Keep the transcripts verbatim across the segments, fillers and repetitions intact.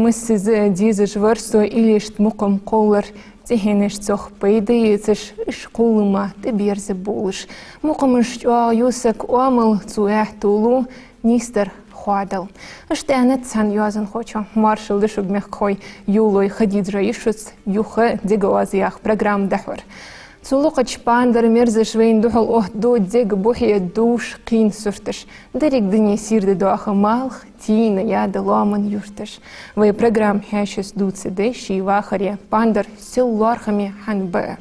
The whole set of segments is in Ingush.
Массаза дезаш вар со уйла еш мукъам кхоллар, цӀихинаш цох пайда эцаш, уж кхоллама тӀаберза болаш. Мукъамаш чӀоагӀа ю саг оамал, цу аьттув лу нийсдар хоадал. Иштта аьннад цхьан йоазонхочо. Маршал да шуга, мехкахой, Юлой Хадиджа йишийца «Юха дега оаз» яха программа дӀахьор. Цу локхача пандар мерзаш вайна духьал оттаду дега бухье дувш кхийна сурташ. Деррига дуне сийрда доаха малх, тина яда лоаман юрташ. Вай программа хьаьшаца дувцаргда ший вахаре пандар сел лоархӀаме хӀана ба.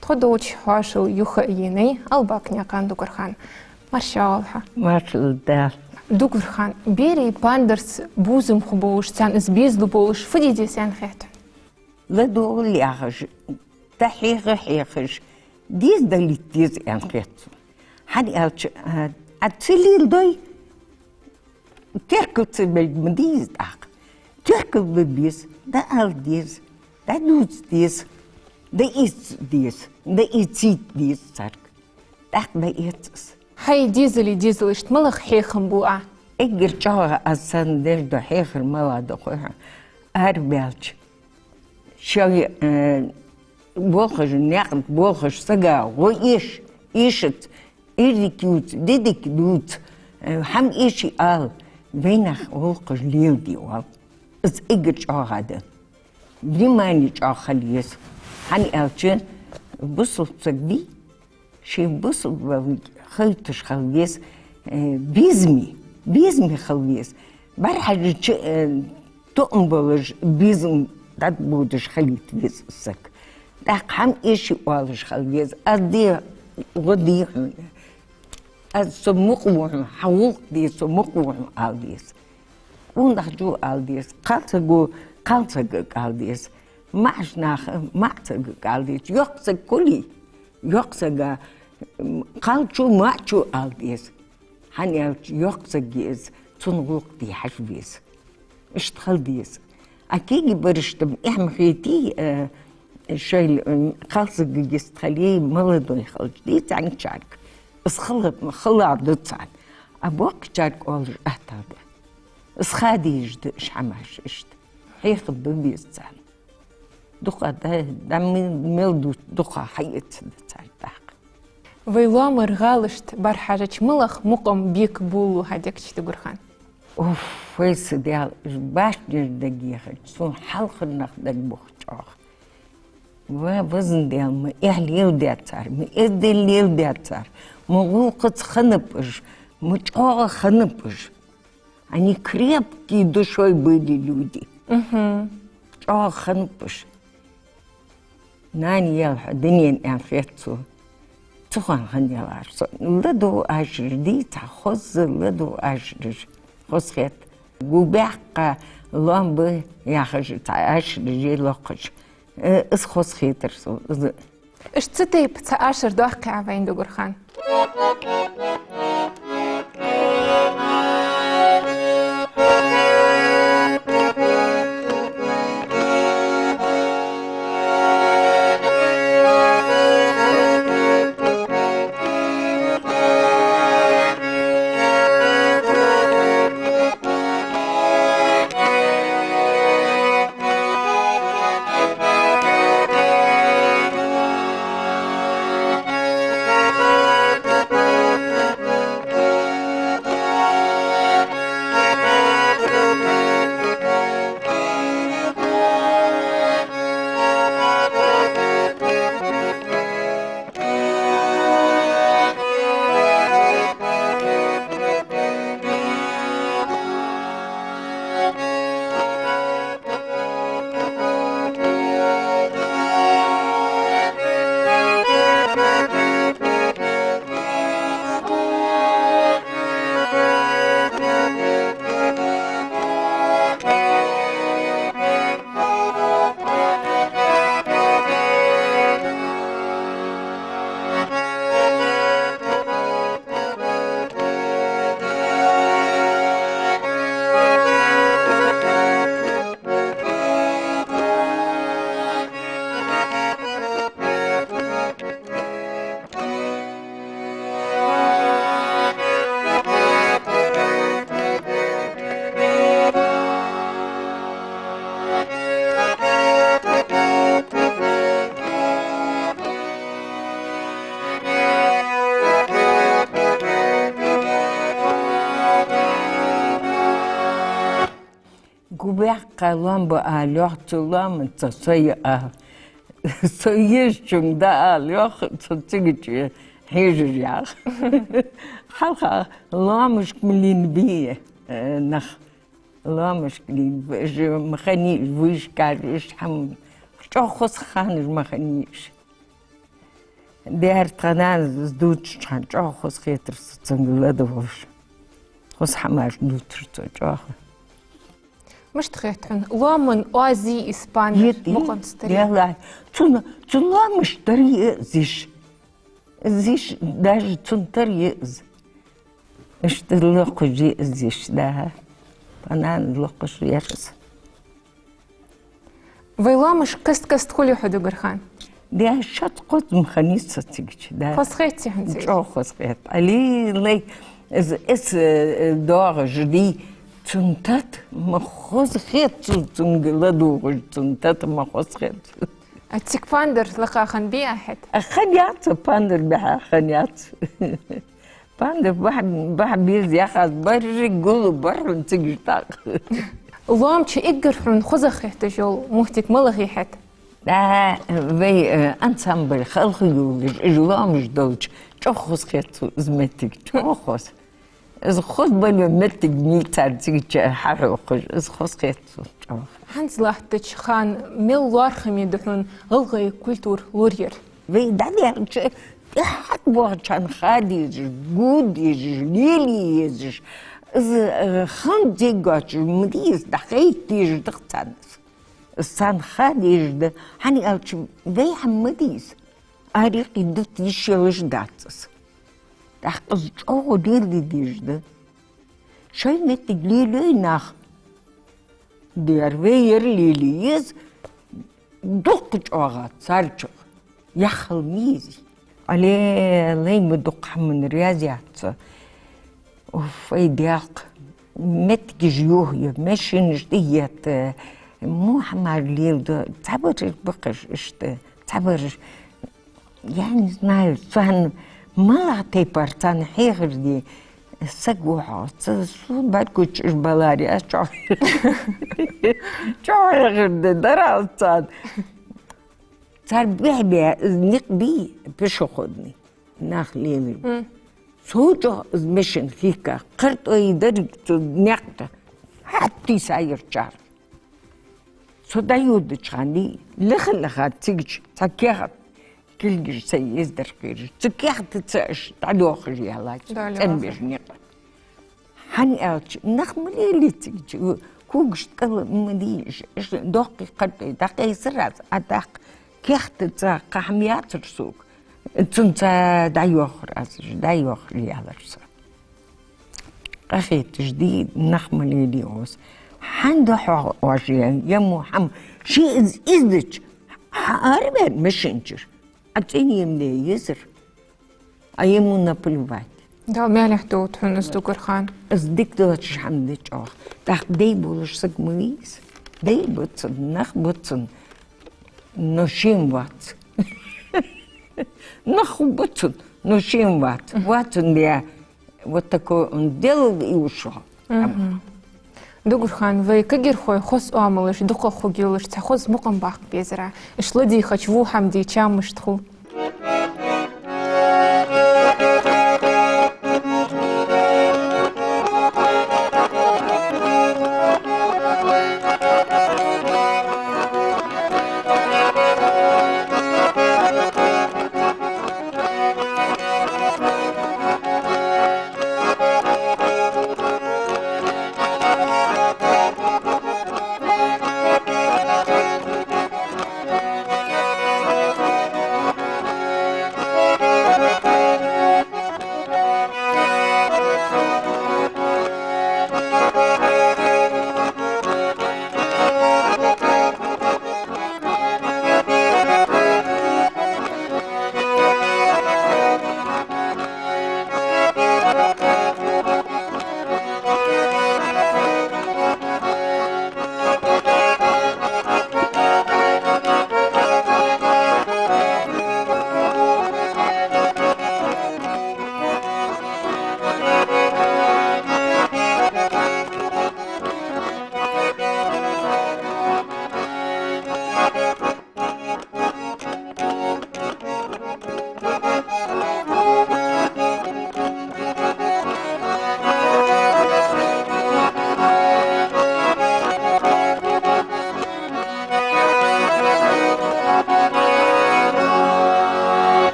Тхо долча хьоашал юха а енай Албакнаькъан Дугархана. Марша воагӀалва хьо. Маршал да. Дугархана, берий пандарца бувзам хургболаш, царна из безалургболаш фу де деза аьнна хет хьона? ЛадувгӀал яхаш, тӀа хьеха хьехаш, деза далийта деза аьнна хет сона. ХӀана аьлча, а, а ца леладой, теркал ца белга ма дий из тӀаккха. Теркал бе беза, дӀаала деза, дӀадувца деза, дӀаэца деза, дӀаэцийта деза царга. ТӀаккха дӀаэц из. Хьай дезали дезалашта малагӀа хьехам бу Ӏа? Эггара чӀоагӀа аз царна деш дола хьехар малагӀа да хой хьона? Арабаьлча, шоай, э, болхаш, наькъа тӀа болхаш сага гӀо эш, эшац, ирдик ювца, дидик дувца, э, хӀама эший ала, вайнаьха гӀулакхаш леладе оал. Из эггара чӀоагӀа да. Внимани чӀоагӀа хила еза. ХӀана аьлча, бусалба саг вий, ший бусалба валга хайташ хила веза, э, безаме, безаме хила веза. БӀарахьажача, э, тоам болаш, безам дӀабодаш хилийта веза саг. ТӀаккха хӀама эший оалаш хила веза. Аз де гӀо дий хьона. Аз, со мукъа ва хьона, хьа гӀулакх де, со мукъа ва хьона ала деза. Къонахчо ала деза, кхалсаго кхалсагага ала деза, маӀача наха маӀача сагага ала деза, йоккха саг хуле, йоккха сага, м, кхалчо маӀачо ала деза. ХӀана аьлча йоккха саг я из, цун гӀулакх де хьажа веза. Иштта хила деза. А кегий барашта-м эхь ма хетий, э, шоайла, м, кхалсаг йист хиле, молодой хилча, дий цхьаннахьарга. Из хала, хала да царна. А боккхийчарга оалаш аттагӀа да. Из ха дезаш да уж хӀамаш иштта. Хьехам бе беза царна. Дукха да, да ме-, мел ду, дукха хьаэца да царна тӀаккха. Вай лоамара гӀалашта бӀарахьажача, малагӀа мукъам бекаболалу хьа дегча, Дугархана? Уф, вай са Даьла, уж башнаш дагахьа, сона хьалхарнах дагабоах чӀоагӀа. Ва везан Даьла, ма эхь леладаьд цар, ма эздел леладаьд цар, ма гӀулакхаца хиннаб уж, ма чӀоагӀа хиннаб уж. Они крепкие душой были люди. Мгм. ЧӀоагӀа хиннаб уж. Нана яьлла хьо дунен аьнна хет цо. Цу хана хинна ялар со. ЛадувгӀа ашараш, дийца хоза ладувгӀа ашараш. Хоза хет. Гу баьккха лоам ба яхаш цхьа ашараш я локхаш. Э, из хоза хетар сона. Из Иштта цу тайпа цхьа ашар доаккхий Ӏа вайна, Дугархана? Гу баьккха лоам ба ала йоах цу лоамаца, со я а. Со езачунга дӀаала йоах, со цигача хьежар яха. Хьалха лоамашка ма лийнабий, э, нах. Лоамашка лийнаб, уж ма хиннай уж вышкаш, уж хӀама. ЧӀоагӀа хоза хиннаб уж ма хиннай уж. Дера тха нанас дувцача хана чӀоагӀа хоза хетар са цунга ладувгӀаш. Хоза хӀамаш дувцар цо чӀоагӀа. Мишта хет хьона, лоаман оаз йий из пандар? Йит, йит. Мукъанца тара йий? Ялла. Цун, цун лоамаш тара я из йиш. Из йиш, даже цун тара я из. Иштта локхаш я из йиш, да. Тха нанас локхаш яр из. Вай лоамаш каст-каста хулий хьона, Дугархан? Да, шозза-кхозза ма хиннай со цигача, да. Хоза хетий хьона цигача? ЧӀоагӀа хоза хет. Али лай, из, из, э, доагӀаш дий, цун тата ма хоза хет цо, цунга ладувгӀаш, цун тата ма хоза хет цо. А цига пандар лакха хиннабий Ӏа хӀаьта? А хиннаяц, пандар бихьа хиннаяц. Пандар бахьа, бахьа беза яхаш, барриг гуллу бар хьона цигача тӀаккха. Лоамча эггара хьона хоза хеташ йола моттиг малагӀа я хӀаьта? Да, вай, э, ансамбль халха йолаш, уж лоамаш долча, чӀоагӀа хоза хет цо из моттиг, чӀоагӀа хоза. Из хоза бале моттиг ма йий цар цигача хьахьокхаш, из хоза хет цо чӀоагӀа. ХӀанз латтача хана мел лоархӀаме да хьона гӀалгӀай культура лораяр? Вай дӀадаьлча, тӀехьа боагӀачарна ха дезаш, гу дезаш, лелае езаш, из, э, ханзегача ма дий из, дӀахайта дезаш да-кх царна из. Из царна ха дезаш да, хӀана аьлча вай хӀама ма дий из. Арахьа дут йиш йолаш дац из. ТӀаккха из чӀоагӀа лелае дезаш да. Шоай моттиг лелайой наха. Дера вай ер лелае еза, дукха чӀоагӀа царчох. Яххал ма езий. Али лай ма дукха хӀаман раьза яц со. Уф, ай декъ. Моттигаш йохаю, машинаш тӀаетта, во хӀамаш леладу, цхьабараш бакъахьа иштта, цхьабараш, я не знаю, царна малагӀа тайпара царна хьехар де, саг ва хьо, ца, со бӀаргагуча уж баларе, аз чӀоагӀа, чӀоагӀа хьехар де дар аз царна. Цар бехбе, из никъ бий, пешеходный, нах лелаш. Мм. Цо чӀоагӀа из машин хихка, кхартӀой деррига цу наькъа тӀа хьаттийса яр цар. Со дӀайодача хана, леха-леха цигача цхьа каьхат кулгаш са ездар кхераш. Цу каьхатаца уж дӀадохаш яллача, да, цӀенбеш никъ. ХӀана аьлча, нах ма лелий цигача, когаш кӀал ма дий уж, уж доккхий кхартӀой дӀакъайсар аз, а тӀаккха каьхатаца кхы хӀама яцар сога. Цунца дӀайохар аз уж, дӀайохар яллар со. Къахеташ дий, нах ма лелий оз. ХӀана да хьо оаш я, я мо хӀама, ше из, из дича, хьаарабаьнна машинчура. Ӏа цӀенъенна езар. А ему наплевать. Дала маьлехь долда хьона из, Дугархан. Из дика доацаш хӀама да чӀоагӀа. ТӀаккха дай болаш саг ма вий из. Дай ба цун, нах ба цун, но шийна вац. Нах ба цун, но шийна вац. Вацан де, вот такой он сделал и ушёл. Мгм. Дугархан, вай кагирхой хоза оамалаш дукхагӀа хургйолаш цхьа хоза мукъам баккха безар Ӏа. Уж ладийгӀача во хӀама дийча мишта хул?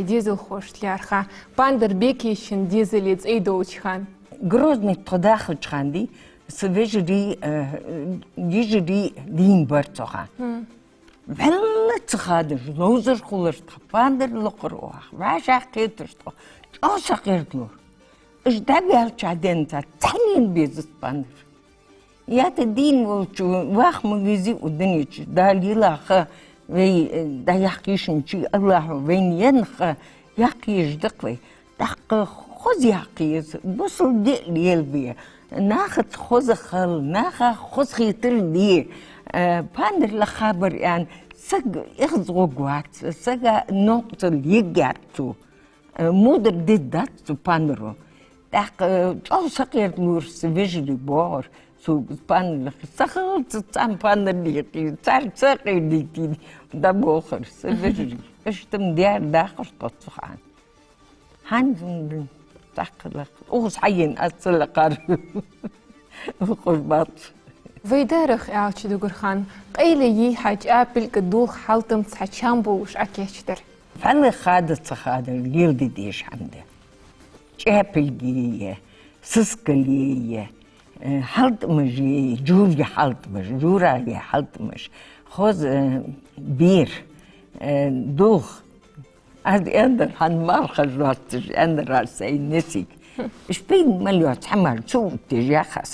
Дезалхошта лаьрхӀа Пандар Бекешкин дезала цӀай долча хана. Грозный тхо дахача хана дий, са вежарий, э, йижарий дийна бар цу хана. Валлахӏи, ца хадаш, ловзар хулар тха, Пандар локхар оаха, вӀашагӀкхеташ тхо, чӀоагӀа сакъердалора. Уж дӀаваьлча денз цхьаннена безац Пандар. Ята дийна волча ваха ма везий укх дунен чу, Дала йилла ха, вай, э, дӀаяккха йиш йолча Аллахӏа вайна енна ха яккха езаш да-кх вай. ТӀаккха хоза яккха еза, бусалба ди лелабе, нахаца хоза хила, наха хоза хетар де. Э, Пандар лакха бар аьнна, саг эхь-зӀамига вац, сага новкъостал ергьяц цо. Э, мудар де дац цу Пандаро. ТӀаккха, э, чӀоагӀа сакъердалора са вежарий, бохар, цу Пандар лакхе. Са хилац цхьан Пандар лакхе, цар сакъердайтий, дӀаболхар са вежарий. Иштта-м даьра дахар тхо цу хана. ХӀанз м, тӀаккха лакха. Укхаза хьаена аз ца лакхар. Укхаза бац. Вай деррига аьлча, Дугархан, къайле йий хьа чӀапилг а, дулх а хьалтамца хьа чам болаш Ӏокийчдар? Валлахӏи, хада ца хадаш леладе дезаш хӀама да. ЧӀапилг е, сискал е, э, хьалтамаш е, жура хьалтамаш, жура е хьалтамаш. Хоза, э, бер, э, дулх. Аз аьннадар, хӀанз мархаш доацаш, аьннадар аз сай несийга. Уж пайда мел йоаца хӀамаш ца оттаеш яхаш.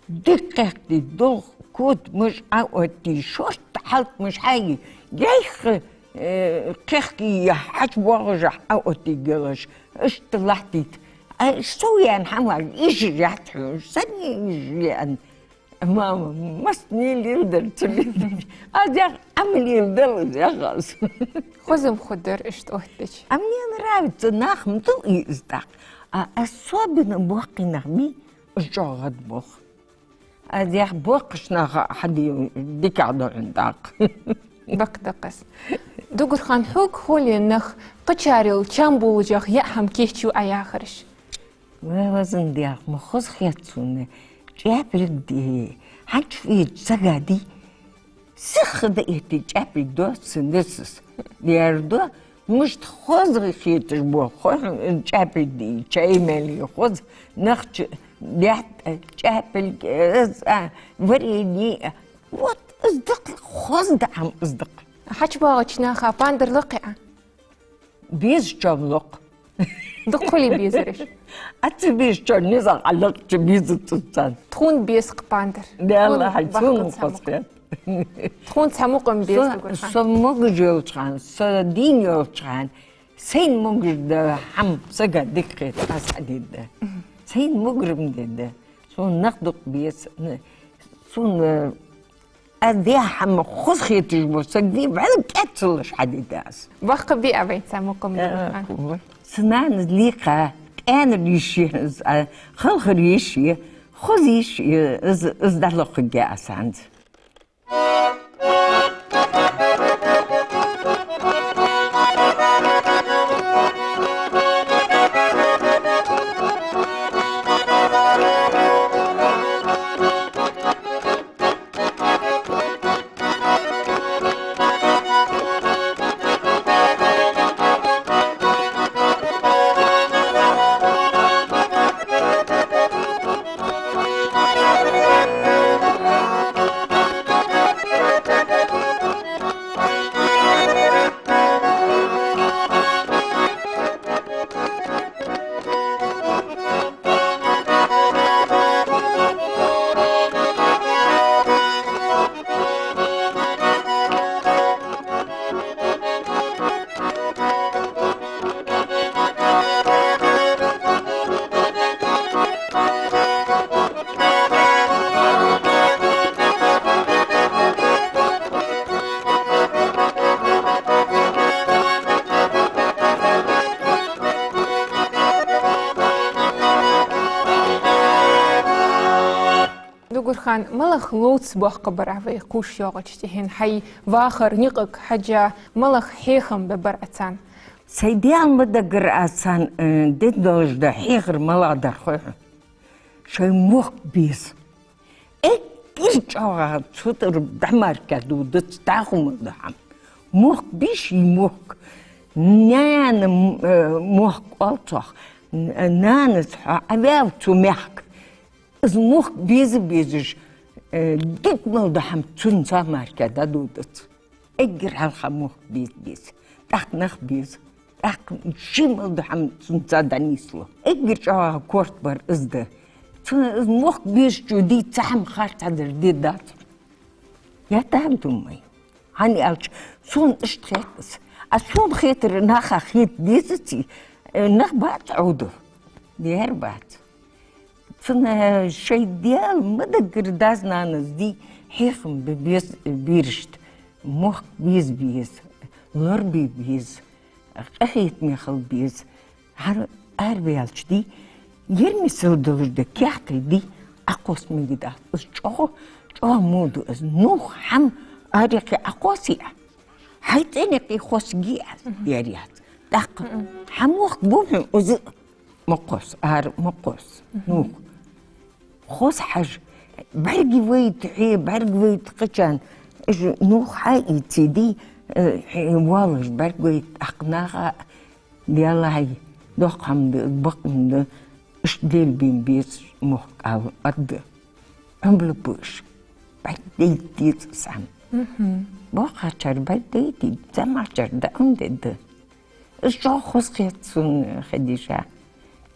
Дика кхехкий дулх, котамаш Ӏооттае, шортта хьалтамаш хьае, яйха, э, кхехкий хьачубоагӀаш Ӏооттае гелаш, иштта латтийта. Ай, со яьнна хӀамаш ишта яц хьона, санна ишта яьнна. Мама, массане леладар ца безаш. Аз яхар, Ӏа ма леладелаш, яхар аз. Хоза-м хургдар иштта оттача. А мне нравится, нах ма тӀаийца тӀаккха. А особенно боккхий нах бий, уж чӀоагӀа гӀадболх. Аз яхар, боккхийча наха хьаде дикагӀа да хьона тӀаккха. Бакъда-кх из. Дугархан, хьога хуле нах кхычарел чам болаш яа хӀама кийчъю Ӏа яхараш? Вай везан Даьла, ма хоза хет сона чӀапилг де, хьанча вийча сага дий. Сиха да эти чӀапилг до, синесас. Яр до, мишта хоза хеташ бо, хо-, чӀапилг де, чай мел е хоза, нах чу, баьтта, чӀапилг, э, а, варени, а. Вот, из да-кх, хоза да хӀама из да-кх. ХьачубоагӀача наха Пандар лакхе Ӏа? Безачоа локх. Дукха хуле безараш. А ца безачоа низагӀа Ӏа лакхе безац царна. Тхона беза-кх Пандар. Даьла, тхона хьай, бахка сона цхьа хоза мукъам. Хет. Тхона цхьа мукъам беза, со, Дугархан. Со могаш йолча хана, со дийна йолча хана, сайна могаш да хӀама сага дика хет, аз хьадийцад. Сайна могар-м да. Сона нах дукха беза, сона аз де хӀама хоза хеташ бола саг вий, вӀалла кӀаьд ца луш хьадийцад аз. Баккха бий Ӏа вайна цхьа мукъам, Дугархан. Са нанас лийкха, къаьнара йиш я, а, халхара йиш я, хоза йиш я, из, из дӀалохаргья аз хӀанз. Дугархан, малагӀа ловца боккха бар Ӏа вай кхувш йоагӀача тӀехьенна, хьай вахар никъага хьежжа, малагӀа хьехам бе бар Ӏа царна? Сай Даьла ма даггара, аз царна, э, де долаш да хьехар малагӀа дар хой хьона. Шоай мохк беза. Эггара чӀоагӀа цу тӀара дӀамаркаду дац, дӀахо ма да хӀама. Мохк бий ший, мохк. Наьна, м, э, мохк оал цох. Н-, нанас хьо Ӏаваьв цу мехка. Из мохк беза-безаш, э, дика мел дола хӀама цунца мара дӀадодац. Эггара хьалха мохк беза-беза. ТӀаккха нах беза. ТӀаккха ший мел дола хӀама цунца дӀанийслу. Эггара чӀоагӀа корта бар из да. Цу, из мохк безачо дийца хӀама харцахьа дар де дац. Я так думаю. ХӀана аьлча, сона иштта хет из. А сона хетар наха хета дезаций, э, нах бац Ӏовдал. Дера бац. Цун, э, шоай Даьла ма даггара дас-нанас дий хьехам бе беза берашта. Мохк беза-беза, лорабе беза, къахетаме хила беза. ХӀара арабаьлча дий, ер мисал долаш да, каьхатал дий, Ӏокхосса мегаргдац. Из чӀоагӀа, чӀоагӀа мо да из. Нувха хӀама арахьа Ӏокхоссий Ӏа, хьай цӀен юкъе хьосса гий Ӏа, дера яц. ТӀаккха хьа мохк бу хьона из, ма кхосса, ара ма кхосса. Нувха. Хоза хьажа, бӀаргавайта хье, бӀаргавайта кхычарна. Уж нувха хьаийций дий, э, хье воаллаш бӀаргавайта, тӀаккха наха, Даьллахьий, доккха хӀама да, бакъ хӀама да, иштта Даьла бе беза мохк ала аргда. Ӏомабу уж. БӀаргадайта деза из хӀама. Боккхачар бӀаргадайта, замахчар да, Ӏомаде да. Из чӀоагӀа хоза хет сона, Хадижа.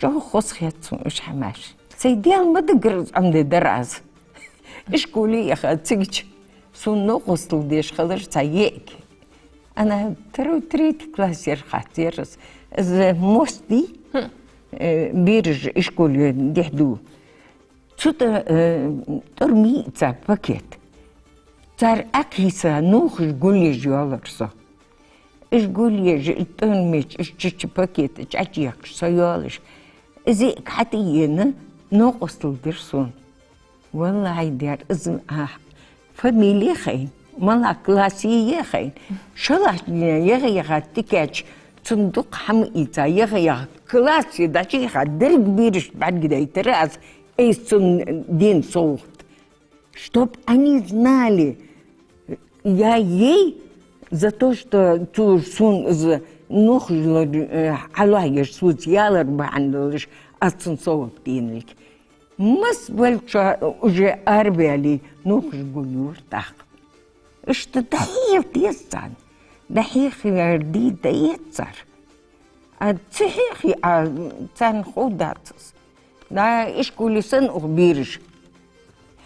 ЧӀоагӀа хоза хет сона уж хӀамаш. Сай Даьла ма даггара из Ӏомаде дар аз. Ишколе яха цигача сона новкъостал деш хилар цхьа йиӀиг. Ана второй, третий класс яр, хац яр из. Из мост дий, э, бераш ишколе дехьа ду. Цу тӀа, э, тӀормий цхьа пакет. Цар Ӏокхийса нувхаш гулъеш йоалар со. Уж гулъеш, уж тӀормеча, уж чу-чу пакета чу Ӏочуехкаш со йоалаш. Из йиӀиг хьатӀаена, новкъостал дир сона. Валлахьи, дер, из, а, фамили хайна, мала классе я хайна. ШоллагӀча дийнахьа яха-яха тикача, цунна дукха хӀама ийца, яха-яха классе дӀачуяха, деррига бераш бӀаргадайтар аз, айса цунна денна совгӀат. Чтоб они знали, я ей за то, что цо сона из нувхаш лор, э, хьалоаеш, соца ялар бахьан долаш, аз цунна совгӀат деннилга. Масса валча уже арабаьле, нувхаш гулъювр тӀаккха. Иштта дӀахьеха деза царна. ДӀахьехар дий, дӀаэц цар. А ца хьехе а, царна ховргдац из. Да, ишколе санна ух бераш.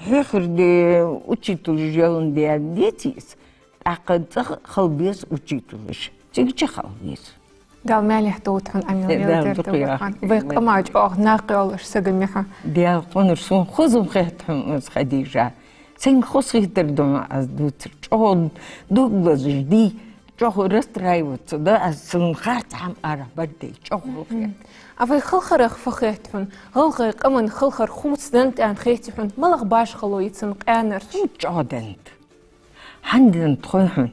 Хьехар де, учителаш ялан де деций из. ТӀаккха цӀагӀа хила беза учителаш. Цигача хила веза. Дала маьлехь долда хьона, Амина, Даьла мел дер дукха долда йоах. Хьона. Вай къаман чӀоагӀа накъа йолаш саг ма хьо. Даьла къонахча, сона хоза хет хьона из, Хадижа. Сайна хоза хетар да хьона аз дувцар. ЧӀоагӀа дог лазаш дий, чӀоагӀа расстраиваться да аз, сона харц хӀама арахьа бӀаргадайча, чӀоагӀа хала хет. А вай халхарах фу хет хьона? ГӀалгӀай къаман халхар хувцаденнад аьнна хетий хьона? МалагӀа башхало я цун къаьнарча? ЧӀоагӀа деннад. ХӀана деннад хой хьона?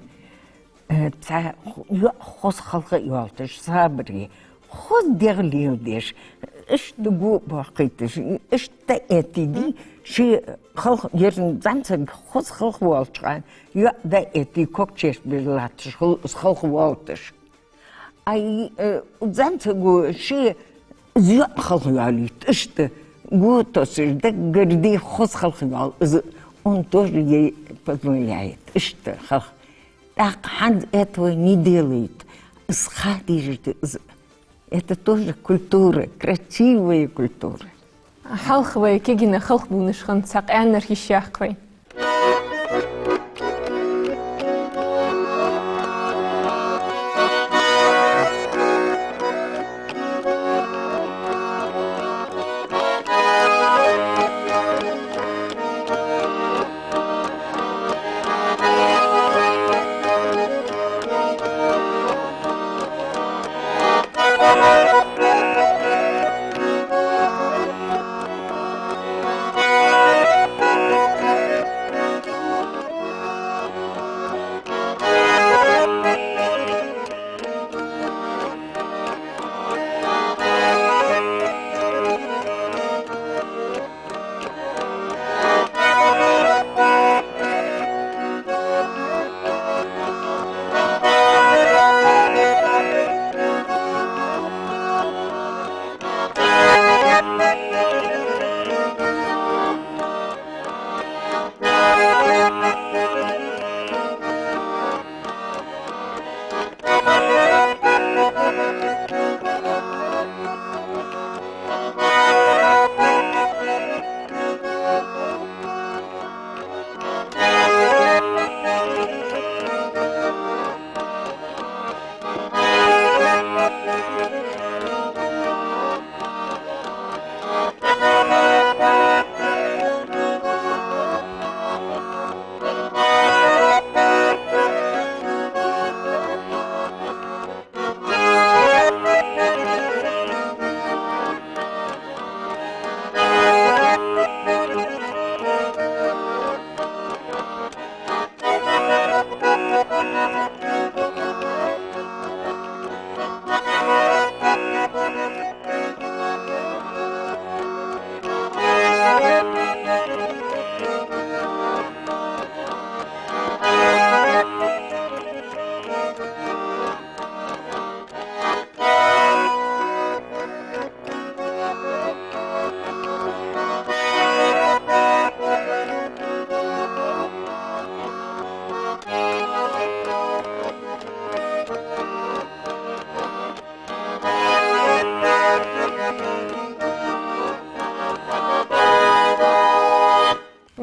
Э, цхьа йоӀ хоза халхайоалийташ, сабаре, хоза дегӀ леладеш, иштта го боаккхийташ, иштта эттий дий, ший халха, ер зӀамсаг хоза халхавоалача хана, йоӀ дӀаэттий, ког чешбеш латташ хул из халхавоалийташ. Ай, э, зӀамсаго ший йоӀ халхайоалийта, иштта го тосаш, даггара дий хоза халхайоал из, он тоже ей позволяет, иштта халха. ТӀаккха хӀанз этого не делают. Из ха дезаш да из. Это тоже культура, красивая культура. Хьалха вай кегийна халхабувнаш хинна цхьа къаьнара йиш яккха вай.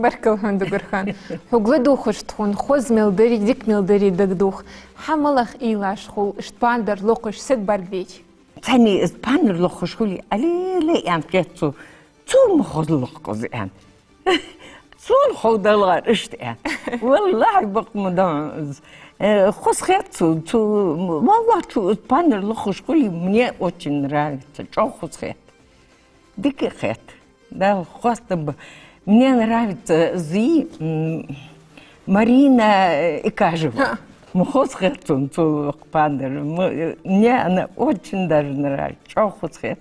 Баркал хьона, Дугархан. Хьога ладувгӀаш тхона хоза мел дари, дика мел дари дагадоагӀа. Хьа малагӀа уйлаш хул, иштта пандар локхаш саг бӀаргавайча? Цхьанне из пандар локхаш хуле, алле-ле аьнна хет цо, цо ма хоза локх из аьнна. Сона хов далгӀар иштта аьнна. Валлахьи, бакъ ма дий из. Э, хоза хет цо, цо, валлахьи, цо из пандар локхаш хуле, мне очень нравится, чӀоагӀа хоза хет. Дика хет. Дала хоастам ба. Мне нравится зи, м, Марина, э, Икажева. Ха. Ма хоза хет цунна цо локх пандар. М, э, мне она очень даже нравится. ЧӀоагӀа хоза хет.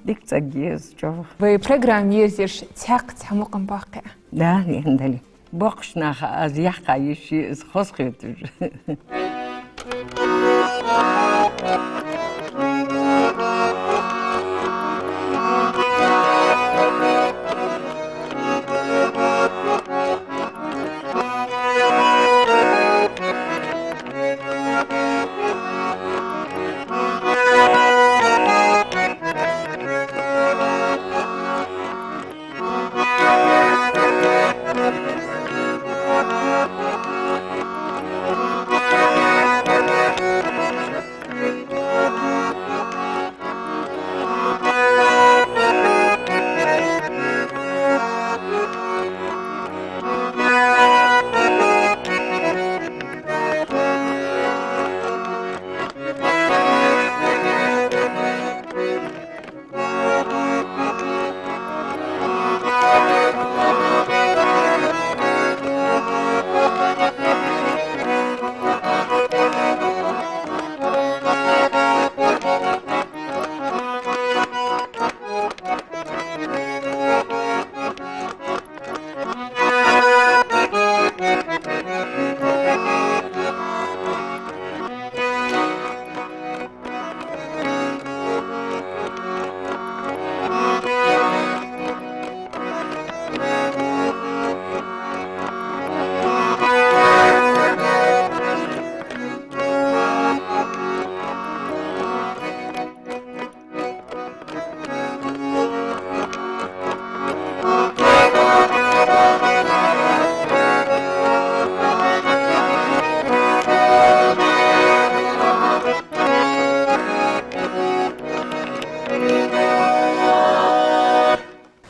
Дика ца геза, чӀоагӀа. Вай программа ерзаеш цхьаькха цхьа мукъам баккха. Да, ендали. Боккхача наха аз яхха йиш я, из хоза хет уж.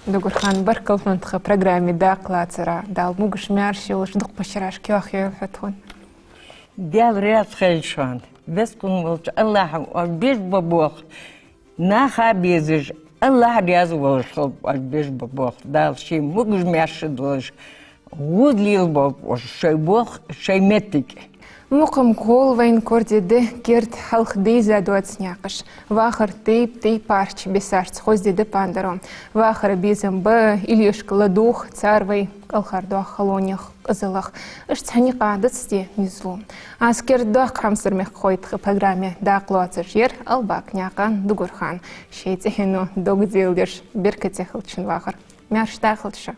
Дугархан, баркал хьона тха программе дакъа лацара. Дала могаш-маьрша йолаш, дукха шераш кхоачаш йойла хьо тхона. Даьла раьза хилва шоана. Веза волча АллахӀа оаш беш бола болх наха безаш, АллахӀ раьза волаш хилба оаш беш бола болх. Дала ший могаш-маьрша долаш гӀоз лелаболба оаш шоай болх, шоай моттиг. Мукъам хул вайна корадеш да керда хьалха дийза доаца наькъаш. Вахар тайп-тайпара парча бисашца хоздаь да пандаро. Вахара безам ба, иллешка ладувгӀа цар вай кӀалхардоахача халонех, къизалах. Иштта цхьан никъа дацде низлу. Аз керда доккха хьамсара мехкахой тха программе дакъа лоацаш яр Албакнаькъан Дугархан. Ший цӀи хьона дог делдеш беркате хилда шун вахар. Маьрша дахалда шо.